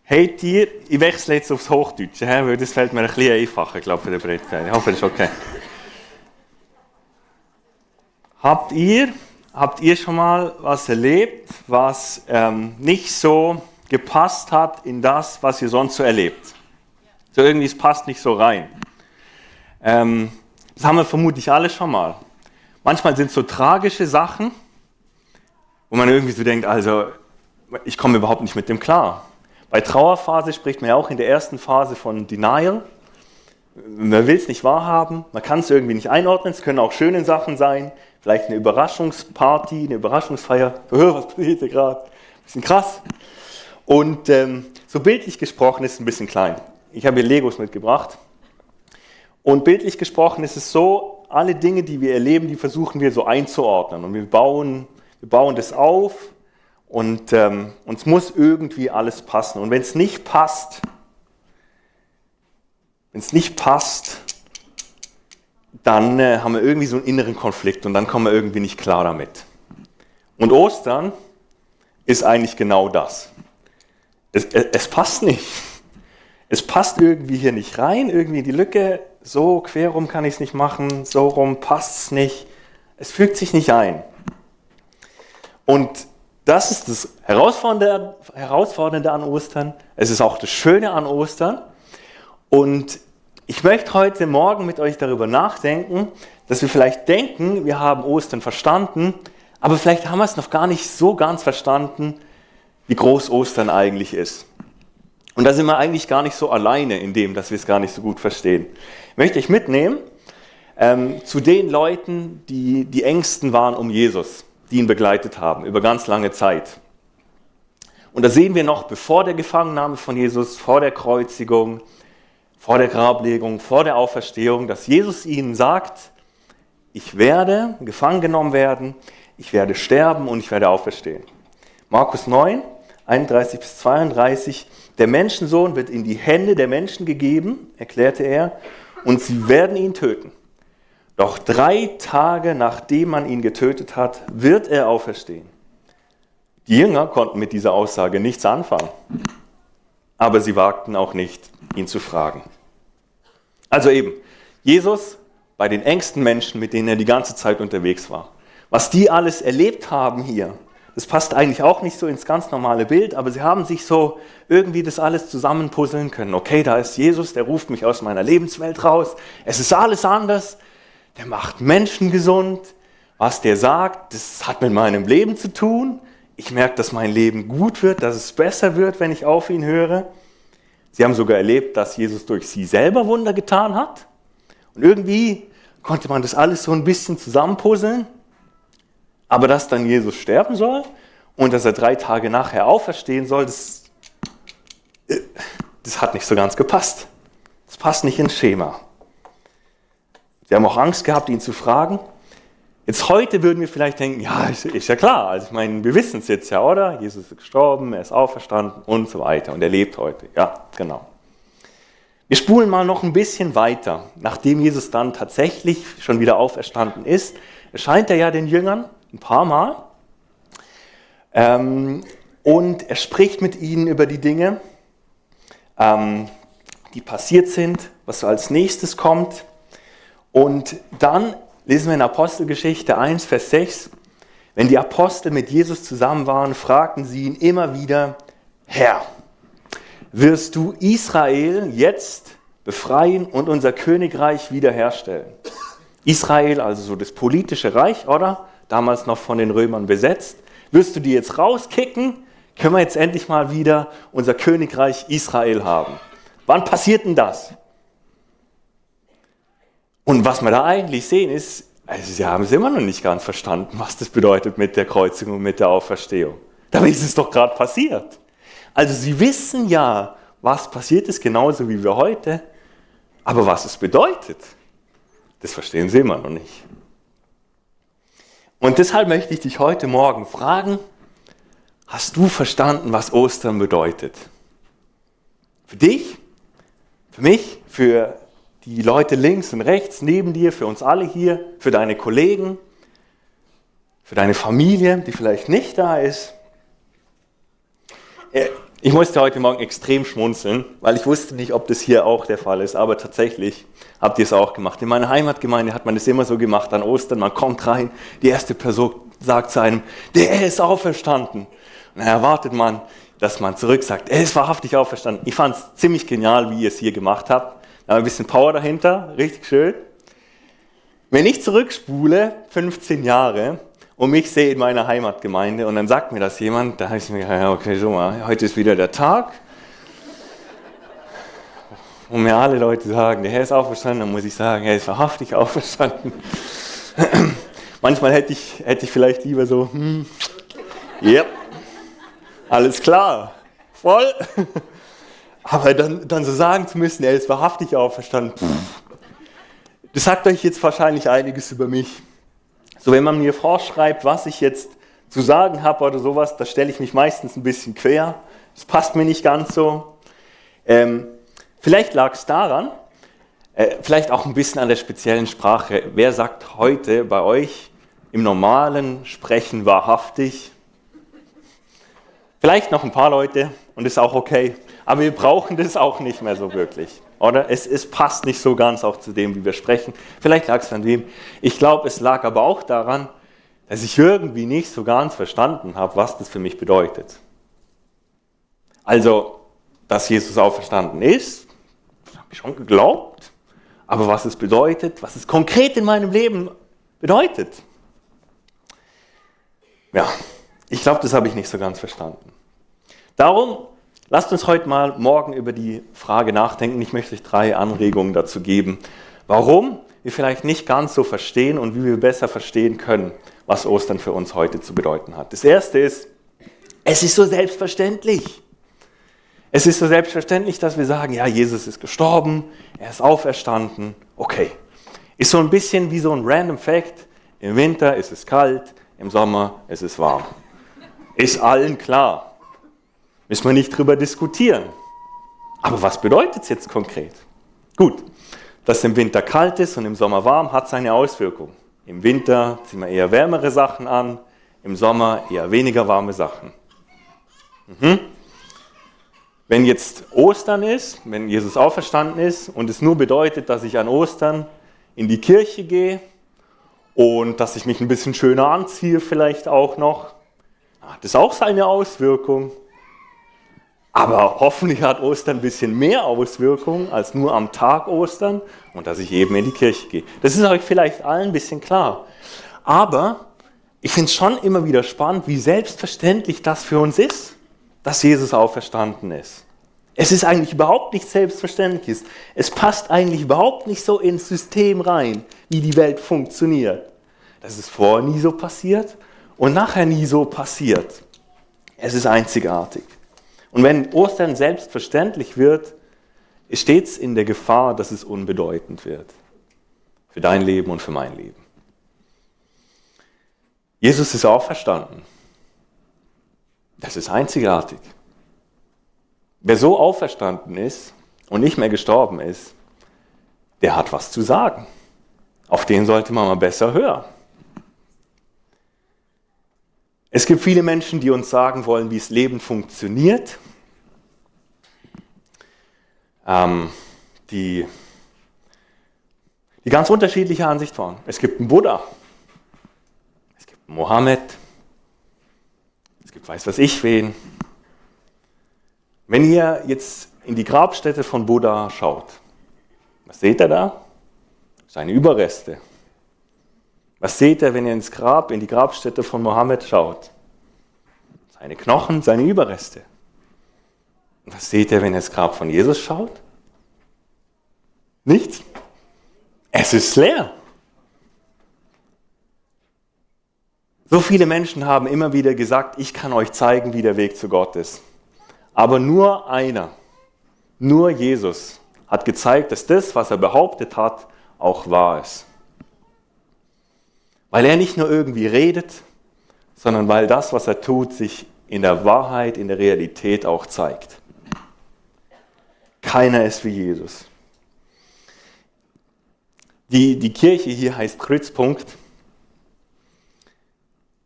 Habt ihr, ich wechsle jetzt aufs Hochdeutsche, weil das fällt mir ein bisschen einfacher, glaube ich, für den Predigt. Ich hoffe, das ist okay. Habt ihr schon mal was erlebt, was nicht so gepasst hat in das, was ihr sonst so erlebt? So irgendwie, es passt nicht so rein. Das haben wir vermutlich alle schon mal. Manchmal sind es so tragische Sachen, wo man irgendwie so denkt, also ich komme überhaupt nicht mit dem klar. Bei Trauerphase spricht man ja auch in der ersten Phase von Denial. Man will es nicht wahrhaben, man kann es irgendwie nicht einordnen, es können auch schöne Sachen sein, vielleicht eine Überraschungsparty, eine Überraschungsfeier. Was passiert hier gerade? Bisschen krass. Und so bildlich gesprochen ist es ein bisschen klein. Ich habe hier Legos mitgebracht. Und bildlich gesprochen ist es so, alle Dinge, die wir erleben, die versuchen wir so einzuordnen. Und wir bauen das auf und uns muss irgendwie alles passen. Und wenn es nicht passt, dann haben wir irgendwie so einen inneren Konflikt und dann kommen wir irgendwie nicht klar damit. Und Ostern ist eigentlich genau das. Es passt nicht. Es passt irgendwie hier nicht rein, irgendwie in die Lücke, so quer rum kann ich es nicht machen, so rum passt es nicht. Es fügt sich nicht ein. Und das ist das Herausfordernde an Ostern. Es ist auch das Schöne an Ostern. Und ich möchte heute Morgen mit euch darüber nachdenken, dass wir vielleicht denken, wir haben Ostern verstanden, aber vielleicht haben wir es noch gar nicht so ganz verstanden, wie groß Ostern eigentlich ist. Und da sind wir eigentlich gar nicht so alleine in dem, dass wir es gar nicht so gut verstehen. Ich möchte euch mitnehmen zu den Leuten, die die Engsten waren um Jesus, die ihn begleitet haben über ganz lange Zeit. Und da sehen wir noch, bevor der Gefangennahme von Jesus, vor der Kreuzigung, vor der Grablegung, vor der Auferstehung, dass Jesus ihnen sagt, ich werde gefangen genommen werden, ich werde sterben und ich werde auferstehen. Markus 9, 31 bis 32, der Menschensohn wird in die Hände der Menschen gegeben, erklärte er, und sie werden ihn töten. Doch 3 Tage nachdem man ihn getötet hat, wird er auferstehen. Die Jünger konnten mit dieser Aussage nichts anfangen, aber sie wagten auch nicht, ihn zu fragen. Also eben, Jesus bei den engsten Menschen, mit denen er die ganze Zeit unterwegs war. Was die alles erlebt haben hier, das passt eigentlich auch nicht so ins ganz normale Bild, aber sie haben sich so irgendwie das alles zusammenpuzzeln können. Okay, da ist Jesus, der ruft mich aus meiner Lebenswelt raus. Es ist alles anders. Der macht Menschen gesund. Was der sagt, das hat mit meinem Leben zu tun. Ich merke, dass mein Leben gut wird, dass es besser wird, wenn ich auf ihn höre. Sie haben sogar erlebt, dass Jesus durch sie selber Wunder getan hat. Und irgendwie konnte man das alles so ein bisschen zusammenpuzzeln. Aber dass dann Jesus sterben soll und dass er 3 Tage nachher auferstehen soll, das hat nicht so ganz gepasst. Das passt nicht ins Schema. Sie haben auch Angst gehabt, ihn zu fragen. Jetzt heute würden wir vielleicht denken, ja, ist ja klar. Also ich meine, wir wissen es jetzt ja, oder? Jesus ist gestorben, er ist auferstanden und so weiter. Und er lebt heute. Ja, genau. Wir spulen mal noch ein bisschen weiter. Nachdem Jesus dann tatsächlich schon wieder auferstanden ist, erscheint er ja den Jüngern ein paar Mal. Und er spricht mit ihnen über die Dinge, die passiert sind, was so als nächstes kommt. Und dann lesen wir in Apostelgeschichte 1, Vers 6, wenn die Apostel mit Jesus zusammen waren, fragten sie ihn immer wieder, Herr, wirst du Israel jetzt befreien und unser Königreich wiederherstellen? Israel, also so das politische Reich, oder? Damals noch von den Römern besetzt. Wirst du die jetzt rauskicken? Können wir jetzt endlich mal wieder unser Königreich Israel haben? Wann passiert denn das? Und was wir da eigentlich sehen ist, also sie haben es immer noch nicht ganz verstanden, was das bedeutet mit der Kreuzigung und mit der Auferstehung. Dabei ist es doch gerade passiert. Also sie wissen ja, was passiert ist, genauso wie wir heute. Aber was es bedeutet, das verstehen sie immer noch nicht. Und deshalb möchte ich dich heute Morgen fragen, hast du verstanden, was Ostern bedeutet? Für dich, für mich, für die Leute links und rechts neben dir, für uns alle hier, für deine Kollegen, für deine Familie, die vielleicht nicht da ist. Ich musste heute Morgen extrem schmunzeln, weil ich wusste nicht, ob das hier auch der Fall ist, aber tatsächlich habt ihr es auch gemacht. In meiner Heimatgemeinde hat man das immer so gemacht an Ostern, man kommt rein, die erste Person sagt zu einem, der ist auferstanden. Und dann erwartet man, dass man zurück sagt, er ist wahrhaftig auferstanden. Ich fand es ziemlich genial, wie ihr es hier gemacht habt. Da war ein bisschen Power dahinter, richtig schön. Wenn ich zurückspule, 15 Jahre, und mich sehe in meiner Heimatgemeinde und dann sagt mir das jemand, da habe ich mir gedacht, ja, okay, so mal, heute ist wieder der Tag. Und mir alle Leute sagen, der Herr ist auferstanden, dann muss ich sagen, er ist wahrhaftig auferstanden. Manchmal hätte ich vielleicht lieber so, ja, alles klar, voll. Aber dann so sagen zu müssen, er ist wahrhaftig auferstanden, das sagt euch jetzt wahrscheinlich einiges über mich. So, wenn man mir vorschreibt, was ich jetzt zu sagen habe oder sowas, da stelle ich mich meistens ein bisschen quer. Das passt mir nicht ganz so. Vielleicht lag es daran, vielleicht auch ein bisschen an der speziellen Sprache. Wer sagt heute bei euch im normalen Sprechen wahrhaftig? Vielleicht noch ein paar Leute und ist auch okay. Aber wir brauchen das auch nicht mehr so wirklich. Oder? Es passt nicht so ganz auch zu dem, wie wir sprechen. Vielleicht lag es an dem. Ich glaube, es lag aber auch daran, dass ich irgendwie nicht so ganz verstanden habe, was das für mich bedeutet. Also, dass Jesus auferstanden ist, das habe ich schon geglaubt. Aber was es bedeutet, was es konkret in meinem Leben bedeutet, ja, ich glaube, das habe ich nicht so ganz verstanden. Darum lasst uns heute mal morgen über die Frage nachdenken. Ich möchte euch 3 Anregungen dazu geben, warum wir vielleicht nicht ganz so verstehen und wie wir besser verstehen können, was Ostern für uns heute zu bedeuten hat. Das erste ist, es ist so selbstverständlich. Es ist so selbstverständlich, dass wir sagen, ja, Jesus ist gestorben, er ist auferstanden, okay. Ist so ein bisschen wie so ein random Fact, im Winter ist es kalt, im Sommer ist es warm. Ist allen klar. Müssen wir nicht drüber diskutieren. Aber was bedeutet es jetzt konkret? Gut, dass es im Winter kalt ist und im Sommer warm, hat seine Auswirkungen. Im Winter ziehen wir eher wärmere Sachen an, im Sommer eher weniger warme Sachen. Wenn jetzt Ostern ist, wenn Jesus auferstanden ist und es nur bedeutet, dass ich an Ostern in die Kirche gehe und dass ich mich ein bisschen schöner anziehe vielleicht auch noch, hat das auch seine Auswirkung. Aber hoffentlich hat Ostern ein bisschen mehr Auswirkungen als nur am Tag Ostern und dass ich eben in die Kirche gehe. Das ist euch vielleicht allen ein bisschen klar. Aber ich finde es schon immer wieder spannend, wie selbstverständlich das für uns ist, dass Jesus auferstanden ist. Es ist eigentlich überhaupt nicht selbstverständlich. Es passt eigentlich überhaupt nicht so ins System rein, wie die Welt funktioniert. Das ist vorher nie so passiert und nachher nie so passiert. Es ist einzigartig. Und wenn Ostern selbstverständlich wird, steht es in der Gefahr, dass es unbedeutend wird. Für dein Leben und für mein Leben. Jesus ist auferstanden. Das ist einzigartig. Wer so auferstanden ist und nicht mehr gestorben ist, der hat was zu sagen. Auf den sollte man mal besser hören. Es gibt viele Menschen, die uns sagen wollen, wie das Leben funktioniert, die ganz unterschiedliche Ansicht waren. Es gibt einen Buddha, es gibt einen Mohammed, es gibt weiß was ich wen. Wenn ihr jetzt in die Grabstätte von Buddha schaut, was seht ihr da? Seine Überreste. Was seht ihr, wenn ihr in die Grabstätte von Mohammed schaut? Seine Knochen, seine Überreste. Und was seht ihr, wenn ihr ins Grab von Jesus schaut? Nichts. Es ist leer. So viele Menschen haben immer wieder gesagt, ich kann euch zeigen, wie der Weg zu Gott ist. Aber nur einer, nur Jesus, hat gezeigt, dass das, was er behauptet hat, auch wahr ist. Weil er nicht nur irgendwie redet, sondern weil das, was er tut, sich in der Wahrheit, in der Realität auch zeigt. Keiner ist wie Jesus. Die Kirche hier heißt Kreuzpunkt.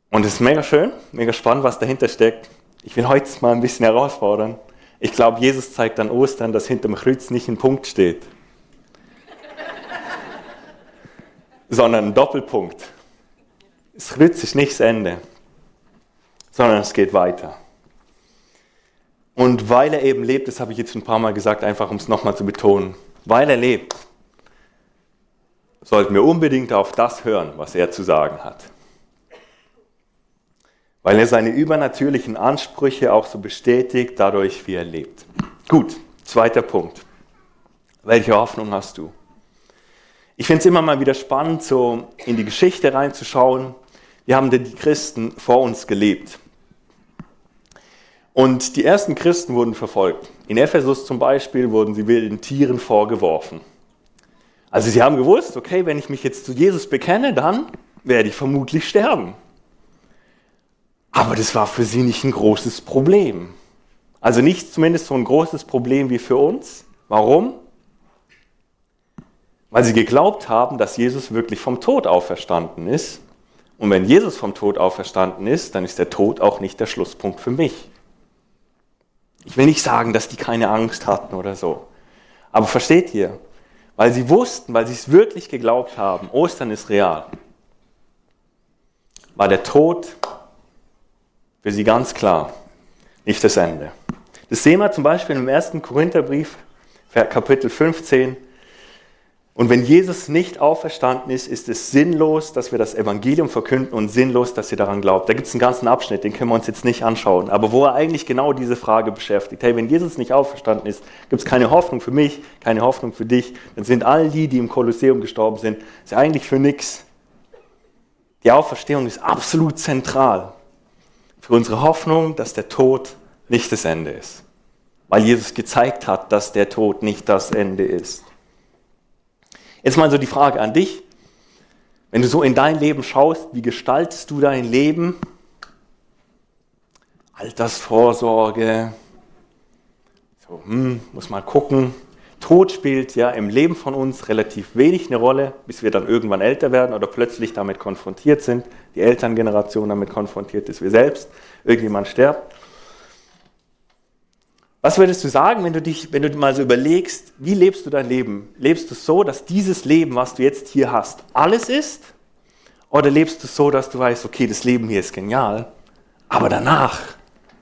Und es ist mega schön, mega spannend, was dahinter steckt. Ich will heute mal ein bisschen herausfordern. Ich glaube, Jesus zeigt an Ostern, dass hinterm Kreuz nicht ein Punkt steht, sondern ein Doppelpunkt. Das Kreuz ist nicht das Ende, sondern es geht weiter. Und weil er eben lebt, das habe ich jetzt schon ein paar Mal gesagt, einfach um es nochmal zu betonen, weil er lebt, sollten wir unbedingt auf das hören, was er zu sagen hat. Weil er seine übernatürlichen Ansprüche auch so bestätigt, dadurch, wie er lebt. Gut, zweiter Punkt. Welche Hoffnung hast du? Ich finde es immer mal wieder spannend, so in die Geschichte reinzuschauen. Wie haben denn die Christen vor uns gelebt? Und die ersten Christen wurden verfolgt. In Ephesus zum Beispiel wurden sie wilden Tieren vorgeworfen. Also sie haben gewusst, okay, wenn ich mich jetzt zu Jesus bekenne, dann werde ich vermutlich sterben. Aber das war für sie nicht ein großes Problem. Also nicht zumindest so ein großes Problem wie für uns. Warum? Weil sie geglaubt haben, dass Jesus wirklich vom Tod auferstanden ist. Und wenn Jesus vom Tod auferstanden ist, dann ist der Tod auch nicht der Schlusspunkt für mich. Ich will nicht sagen, dass die keine Angst hatten oder so. Aber versteht ihr? Weil sie wussten, weil sie es wirklich geglaubt haben, Ostern ist real, war der Tod für sie ganz klar nicht das Ende. Das sehen wir zum Beispiel im 1. Korintherbrief, Kapitel 15. Und wenn Jesus nicht auferstanden ist, ist es sinnlos, dass wir das Evangelium verkünden und sinnlos, dass ihr daran glaubt. Da gibt es einen ganzen Abschnitt, den können wir uns jetzt nicht anschauen, aber wo er eigentlich genau diese Frage beschäftigt. Hey, wenn Jesus nicht auferstanden ist, gibt es keine Hoffnung für mich, keine Hoffnung für dich, dann sind all die, die im Kolosseum gestorben sind, ist eigentlich für nichts. Die Auferstehung ist absolut zentral für unsere Hoffnung, dass der Tod nicht das Ende ist. Weil Jesus gezeigt hat, dass der Tod nicht das Ende ist. Jetzt mal so die Frage an dich. Wenn du so in dein Leben schaust, wie gestaltest du dein Leben? Altersvorsorge. So, muss mal gucken. Tod spielt ja im Leben von uns relativ wenig eine Rolle, bis wir dann irgendwann älter werden oder plötzlich damit konfrontiert sind, die Elterngeneration damit konfrontiert ist, wir selbst, irgendjemand stirbt. Was würdest du sagen, wenn du mal so überlegst, wie lebst du dein Leben? Lebst du so, dass dieses Leben, was du jetzt hier hast, alles ist? Oder lebst du so, dass du weißt, okay, das Leben hier ist genial, aber danach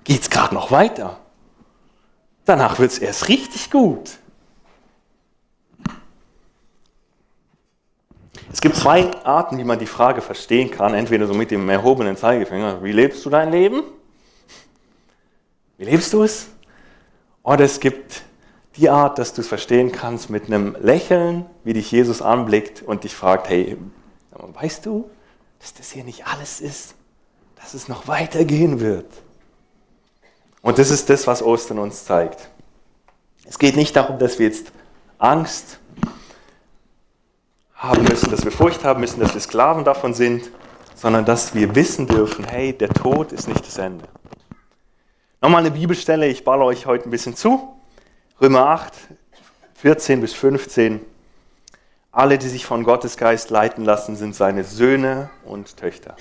geht es gerade noch weiter. Danach wird es erst richtig gut. Es gibt zwei Arten, wie man die Frage verstehen kann. Entweder so mit dem erhobenen Zeigefinger, wie lebst du dein Leben? Wie lebst du es? Oder es gibt die Art, dass du es verstehen kannst mit einem Lächeln, wie dich Jesus anblickt und dich fragt, hey, weißt du, dass das hier nicht alles ist? Dass es noch weitergehen wird? Und das ist das, was Ostern uns zeigt. Es geht nicht darum, dass wir jetzt Angst haben müssen, dass wir Furcht haben müssen, dass wir Sklaven davon sind, sondern dass wir wissen dürfen, hey, der Tod ist nicht das Ende. Nochmal eine Bibelstelle, ich baller euch heute ein bisschen zu. Römer 8, 14 bis 15. Alle, die sich von Gottes Geist leiten lassen, sind seine Söhne und Töchter.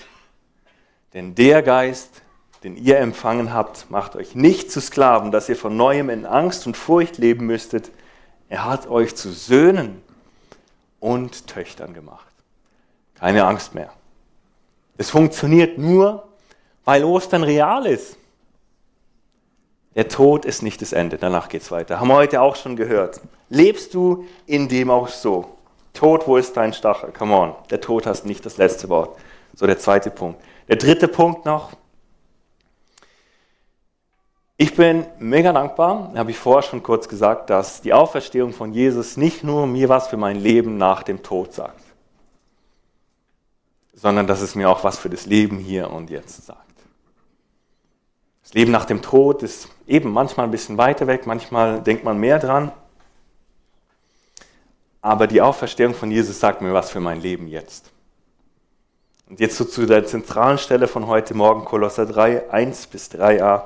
Denn der Geist, den ihr empfangen habt, macht euch nicht zu Sklaven, dass ihr von Neuem in Angst und Furcht leben müsstet. Er hat euch zu Söhnen und Töchtern gemacht. Keine Angst mehr. Es funktioniert nur, weil Ostern real ist. Der Tod ist nicht das Ende, danach geht es weiter. Haben wir heute auch schon gehört. Lebst du in dem auch so? Tod, wo ist dein Stachel? Come on, der Tod hat nicht das letzte Wort. So der zweite Punkt. Der dritte Punkt noch. Ich bin mega dankbar, habe ich vorher schon kurz gesagt, dass die Auferstehung von Jesus nicht nur mir was für mein Leben nach dem Tod sagt, sondern dass es mir auch was für das Leben hier und jetzt sagt. Das Leben nach dem Tod ist eben manchmal ein bisschen weiter weg, manchmal denkt man mehr dran. Aber die Auferstehung von Jesus sagt mir was für mein Leben jetzt. Und jetzt so zu der zentralen Stelle von heute Morgen, Kolosser 3, 1 bis 3a.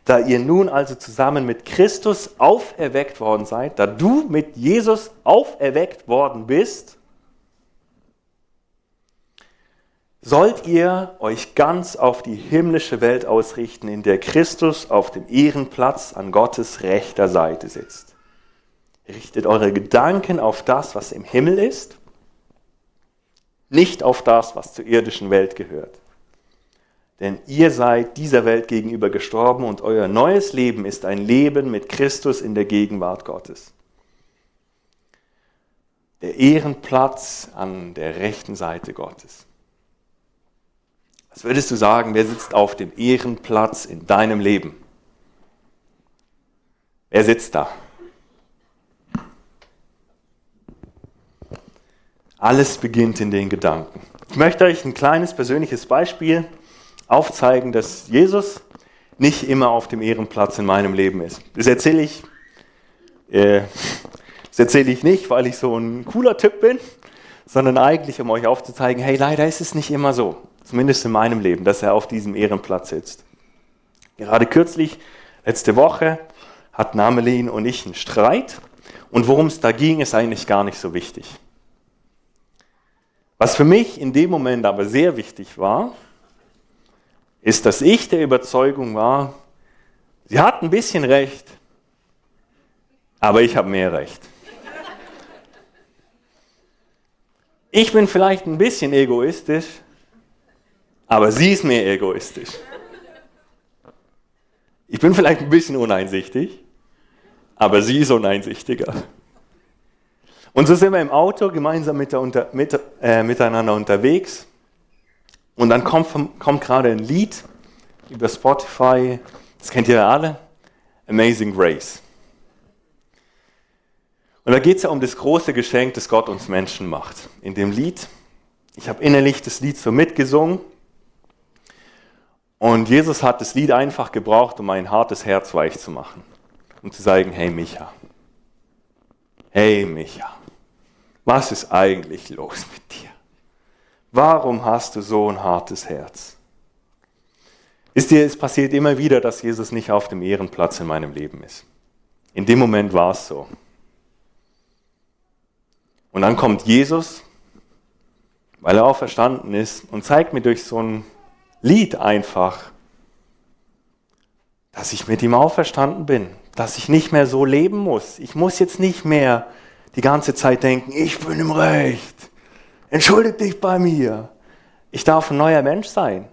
Da ihr nun also zusammen mit Christus auferweckt worden seid, da du mit Jesus auferweckt worden bist, sollt ihr euch ganz auf die himmlische Welt ausrichten, in der Christus auf dem Ehrenplatz an Gottes rechter Seite sitzt. Richtet eure Gedanken auf das, was im Himmel ist, nicht auf das, was zur irdischen Welt gehört. Denn ihr seid dieser Welt gegenüber gestorben und euer neues Leben ist ein Leben mit Christus in der Gegenwart Gottes. Der Ehrenplatz an der rechten Seite Gottes. Was würdest du sagen, wer sitzt auf dem Ehrenplatz in deinem Leben? Wer sitzt da? Alles beginnt in den Gedanken. Ich möchte euch ein kleines persönliches Beispiel aufzeigen, dass Jesus nicht immer auf dem Ehrenplatz in meinem Leben ist. Das erzähle ich nicht, weil ich so ein cooler Typ bin, sondern eigentlich, um euch aufzuzeigen, hey, leider ist es nicht immer so, zumindest in meinem Leben, dass er auf diesem Ehrenplatz sitzt. Gerade kürzlich, letzte Woche, hatten Amelie und ich einen Streit und worum es da ging, ist eigentlich gar nicht so wichtig. Was für mich in dem Moment aber sehr wichtig war, ist, dass ich der Überzeugung war, sie hat ein bisschen recht, aber ich habe mehr Recht. Ich bin vielleicht ein bisschen egoistisch, aber sie ist mehr egoistisch. Ich bin vielleicht ein bisschen uneinsichtig, aber sie ist uneinsichtiger. Und so sind wir im Auto gemeinsam miteinander unterwegs. Und dann kommt gerade ein Lied über Spotify, das kennt ihr ja alle, Amazing Grace. Und da geht es ja um das große Geschenk, das Gott uns Menschen macht. In dem Lied, ich habe innerlich das Lied so mitgesungen und Jesus hat das Lied einfach gebraucht, um mein hartes Herz weich zu machen. Um zu sagen, hey Micha, was ist eigentlich los mit dir? Warum hast du so ein hartes Herz? Wisst ihr, es passiert immer wieder, dass Jesus nicht auf dem Ehrenplatz in meinem Leben ist. In dem Moment war es so. Und dann kommt Jesus, weil er auferstanden ist, und zeigt mir durch so ein Lied einfach, dass ich mit ihm auferstanden bin, dass ich nicht mehr so leben muss. Ich muss jetzt nicht mehr die ganze Zeit denken, ich bin im Recht. Entschuldige dich bei mir. Ich darf ein neuer Mensch sein.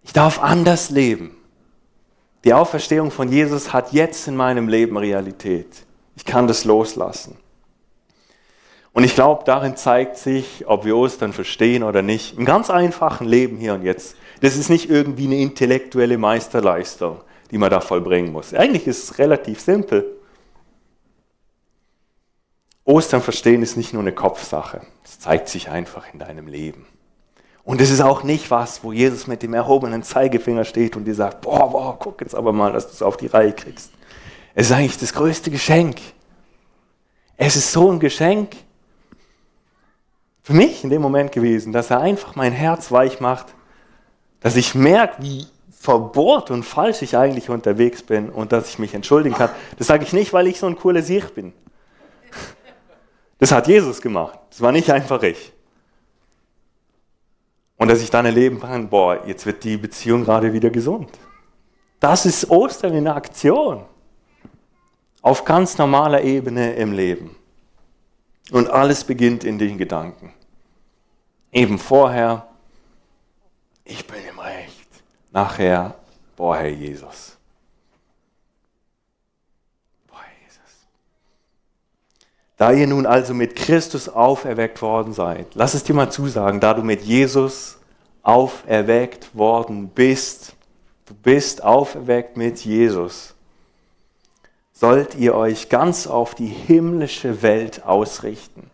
Ich darf anders leben. Die Auferstehung von Jesus hat jetzt in meinem Leben Realität. Ich kann das loslassen. Und ich glaube, darin zeigt sich, ob wir Ostern verstehen oder nicht, im ganz einfachen Leben hier und jetzt. Das ist nicht irgendwie eine intellektuelle Meisterleistung, die man da vollbringen muss. Eigentlich ist es relativ simpel. Ostern verstehen ist nicht nur eine Kopfsache. Es zeigt sich einfach in deinem Leben. Und es ist auch nicht was, wo Jesus mit dem erhobenen Zeigefinger steht und dir sagt, boah, guck jetzt aber mal, dass du es auf die Reihe kriegst. Es ist eigentlich das größte Geschenk. Es ist so ein Geschenk für mich in dem Moment gewesen, dass er einfach mein Herz weich macht, dass ich merke, wie verbohrt und falsch ich eigentlich unterwegs bin und dass ich mich entschuldigen kann. Das sage ich nicht, weil ich so ein cooler Sieg bin. Das hat Jesus gemacht. Das war nicht einfach ich. Und dass ich dann erleben kann, jetzt wird die Beziehung gerade wieder gesund. Das ist Ostern in Aktion. Auf ganz normaler Ebene im Leben. Und alles beginnt in den Gedanken. Eben vorher, ich bin im Recht. Nachher, Herr Jesus. Da ihr nun also mit Christus auferweckt worden seid, lass es dir mal zusagen, da du mit Jesus auferweckt worden bist, du bist auferweckt mit Jesus, sollt ihr euch ganz auf die himmlische Welt ausrichten,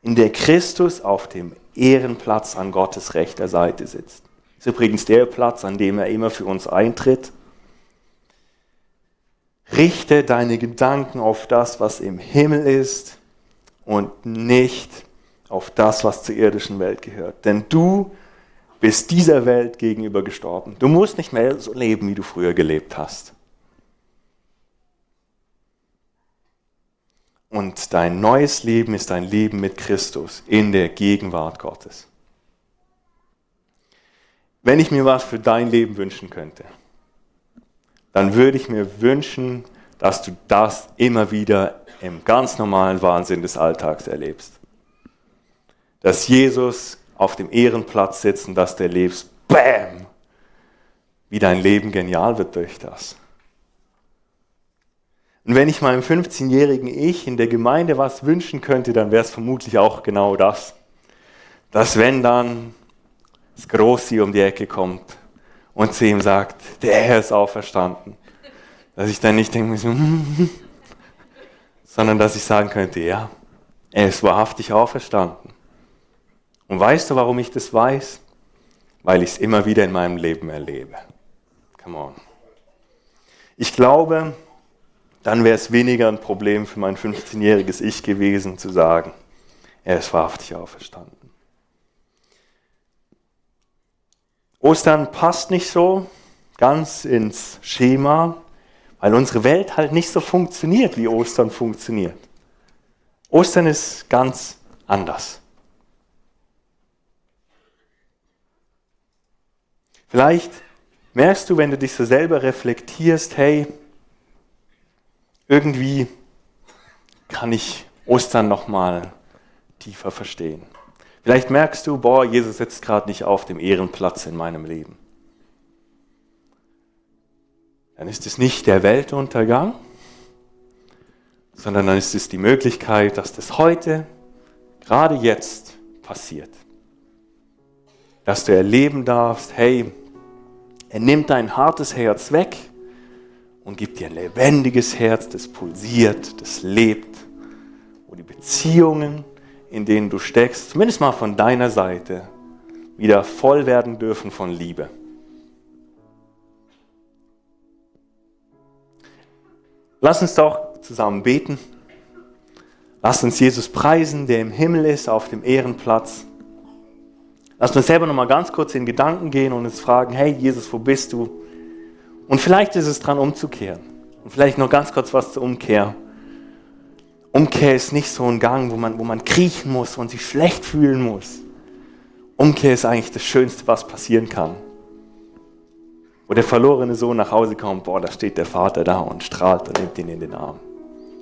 in der Christus auf dem Ehrenplatz an Gottes rechter Seite sitzt. Das ist übrigens der Platz, an dem er immer für uns eintritt. Richte deine Gedanken auf das, was im Himmel ist und nicht auf das, was zur irdischen Welt gehört. Denn du bist dieser Welt gegenüber gestorben. Du musst nicht mehr so leben, wie du früher gelebt hast. Und dein neues Leben ist ein Leben mit Christus in der Gegenwart Gottes. Wenn ich mir was für dein Leben wünschen könnte, dann würde ich mir wünschen, dass du das immer wieder im ganz normalen Wahnsinn des Alltags erlebst. Dass Jesus auf dem Ehrenplatz sitzt und dass du erlebst, BÄM! Wie dein Leben genial wird durch das. Und wenn ich meinem 15-jährigen Ich in der Gemeinde was wünschen könnte, dann wäre es vermutlich auch genau das. Dass wenn dann das Grossi um die Ecke kommt und zu ihm sagt, der Herr ist auferstanden, dass ich dann nicht denke, sondern dass ich sagen könnte, ja, er ist wahrhaftig auferstanden. Und weißt du, warum ich das weiß? Weil ich es immer wieder in meinem Leben erlebe. Come on. Ich glaube, dann wäre es weniger ein Problem für mein 15-jähriges Ich gewesen, zu sagen, er ist wahrhaftig auferstanden. Ostern passt nicht so ganz ins Schema, weil unsere Welt halt nicht so funktioniert, wie Ostern funktioniert. Ostern ist ganz anders. Vielleicht merkst du, wenn du dich so selber reflektierst, hey, irgendwie kann ich Ostern nochmal tiefer verstehen. Vielleicht merkst du, Jesus sitzt gerade nicht auf dem Ehrenplatz in meinem Leben. Dann ist es nicht der Weltuntergang, sondern dann ist es die Möglichkeit, dass das heute, gerade jetzt, passiert. Dass du erleben darfst, hey, er nimmt dein hartes Herz weg und gibt dir ein lebendiges Herz, das pulsiert, das lebt, wo die Beziehungen, in denen du steckst, zumindest mal von deiner Seite, wieder voll werden dürfen von Liebe. Lass uns doch zusammen beten. Lass uns Jesus preisen, der im Himmel ist, auf dem Ehrenplatz. Lass uns selber nochmal ganz kurz in Gedanken gehen und uns fragen, hey Jesus, wo bist du? Und vielleicht ist es dran, umzukehren. Und vielleicht noch ganz kurz was zur Umkehr. Umkehr ist nicht so ein Gang, wo man kriechen muss und sich schlecht fühlen muss. Umkehr ist eigentlich das Schönste, was passieren kann. Wo der verlorene Sohn nach Hause kommt, da steht der Vater da und strahlt und nimmt ihn in den Arm.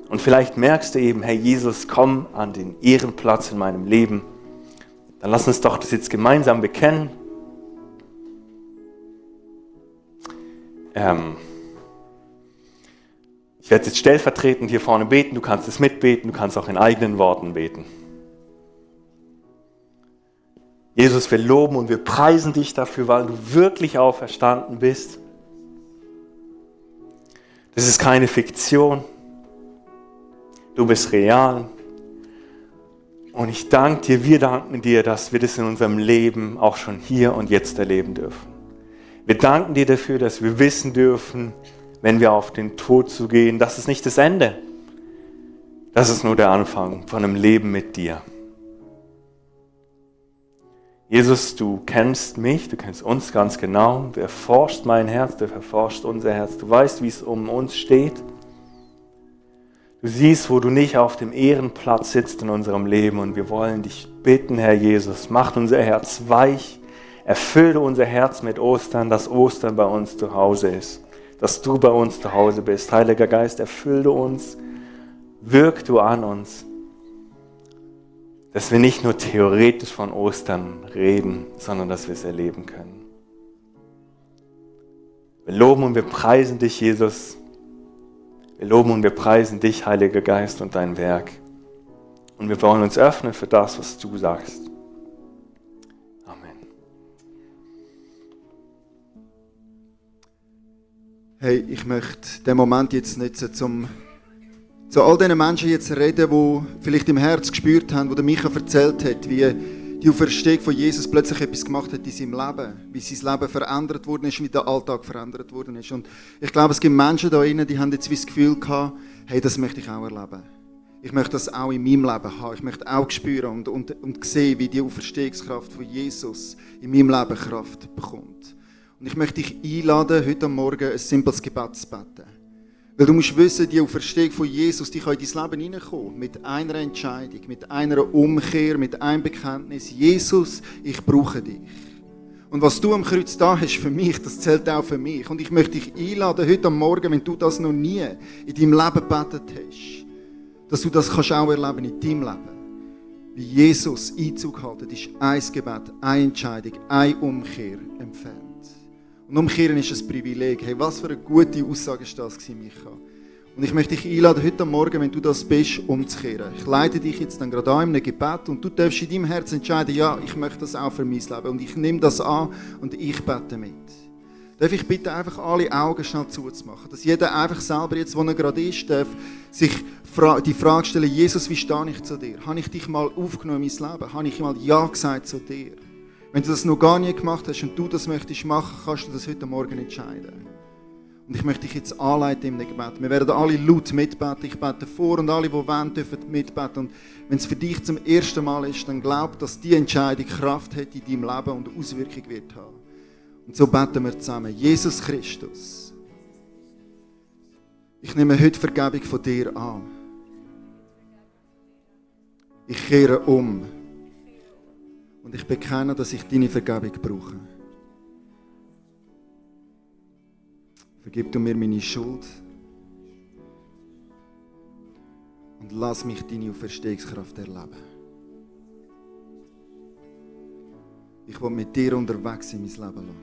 Und vielleicht merkst du eben, hey Jesus, komm an den Ehrenplatz in meinem Leben. Dann lass uns doch das jetzt gemeinsam bekennen. Ich werde jetzt stellvertretend hier vorne beten, du kannst es mitbeten, du kannst auch in eigenen Worten beten. Jesus, wir loben und wir preisen dich dafür, weil du wirklich auferstanden bist. Das ist keine Fiktion. Du bist real. Und ich danke dir, wir danken dir, dass wir das in unserem Leben auch schon hier und jetzt erleben dürfen. Wir danken dir dafür, dass wir wissen dürfen, wenn wir auf den Tod zugehen, das ist nicht das Ende. Das ist nur der Anfang von einem Leben mit dir. Jesus, du kennst mich, du kennst uns ganz genau. Du erforschst mein Herz, du erforschst unser Herz. Du weißt, wie es um uns steht. Du siehst, wo du nicht auf dem Ehrenplatz sitzt in unserem Leben. Und wir wollen dich bitten, Herr Jesus, mach unser Herz weich. Erfülle unser Herz mit Ostern, dass Ostern bei uns zu Hause ist. Dass du bei uns zu Hause bist. Heiliger Geist, erfülle uns, wirk du an uns. Dass wir nicht nur theoretisch von Ostern reden, sondern dass wir es erleben können. Wir loben und wir preisen dich, Jesus. Wir loben und wir preisen dich, Heiliger Geist, und dein Werk. Und wir wollen uns öffnen für das, was du sagst. Amen. Hey, ich möchte den Moment jetzt nutzen, um zu all diesen Menschen jetzt reden, die vielleicht im Herz gespürt haben, wo der Micha erzählt hat, wie die Auferstehung von Jesus plötzlich etwas gemacht hat in seinem Leben, wie sein Leben verändert worden ist, wie der Alltag verändert worden ist. Und ich glaube, es gibt Menschen da drinnen, die haben jetzt wie das Gefühl gehabt, hey, das möchte ich auch erleben. Ich möchte das auch in meinem Leben haben. Ich möchte auch spüren und sehen, wie die Auferstehungskraft von Jesus in meinem Leben Kraft bekommt. Und ich möchte dich einladen, heute Morgen ein simples Gebet zu beten. Weil du musst wissen, die Auferstehung von Jesus, die kann in dein Leben hineinkommen. Mit einer Entscheidung, mit einer Umkehr, mit einem Bekenntnis. Jesus, ich brauche dich. Und was du am Kreuz da hast für mich, das zählt auch für mich. Und ich möchte dich einladen, heute am Morgen, wenn du das noch nie in deinem Leben gebetet hast, dass du das kannst auch erleben in deinem Leben. Wie Jesus Einzug hält, ist ein Gebet, eine Entscheidung, eine Umkehr entfernt. Und umkehren ist ein Privileg. Hey, was für eine gute Aussage war das, Micha. Und ich möchte dich einladen, heute am Morgen, wenn du das bist, umzukehren. Ich leite dich jetzt dann gerade an in einem Gebet und du darfst in deinem Herzen entscheiden, ja, ich möchte das auch für mein Leben. Und ich nehme das an und ich bete mit. Darf ich bitte einfach alle Augen schnell zuzumachen, dass jeder einfach selber jetzt, wo er gerade ist, darf sich die Frage stellen, Jesus, wie stehe ich zu dir? Habe ich dich mal aufgenommen in mein Leben? Habe ich mal Ja gesagt zu dir? Wenn du das noch gar nie gemacht hast und du das möchtest machen, kannst du das heute Morgen entscheiden. Und ich möchte dich jetzt anleiten in dem Gebet. Wir werden alle laut mitbeten. Ich bete vor und alle, die wollen, dürfen mitbeten. Und wenn es für dich zum ersten Mal ist, dann glaub, dass diese Entscheidung Kraft hat in deinem Leben und Auswirkung wird haben. Und so beten wir zusammen. Jesus Christus, ich nehme heute Vergebung von dir an. Ich kehre um. Und ich bekenne, dass ich deine Vergebung brauche. Vergib du mir meine Schuld. Und lass mich deine Auferstehungskraft erleben. Ich will mit dir unterwegs sein, mein Leben lang.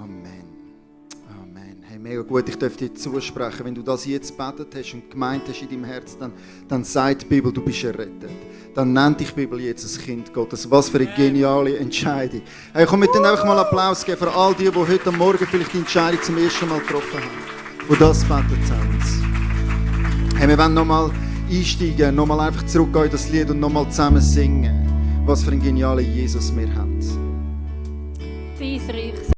Amen. Amen. Hey, mega gut, ich darf dir zusprechen. Wenn du das jetzt gebetet hast und gemeint hast in deinem Herz, dann sagt die Bibel, du bist errettet. Dann nennt dich die Bibel jetzt ein Kind Gottes. Was für eine geniale Entscheidung. Hey, komm, wir einfach mal Applaus geben für all die heute Morgen vielleicht die Entscheidung zum ersten Mal getroffen haben. Und das betet haben. Hey, wir wollen nochmal einsteigen, nochmal einfach zurückgehen in das Lied und nochmal zusammen singen. Was für einen genialen Jesus wir haben.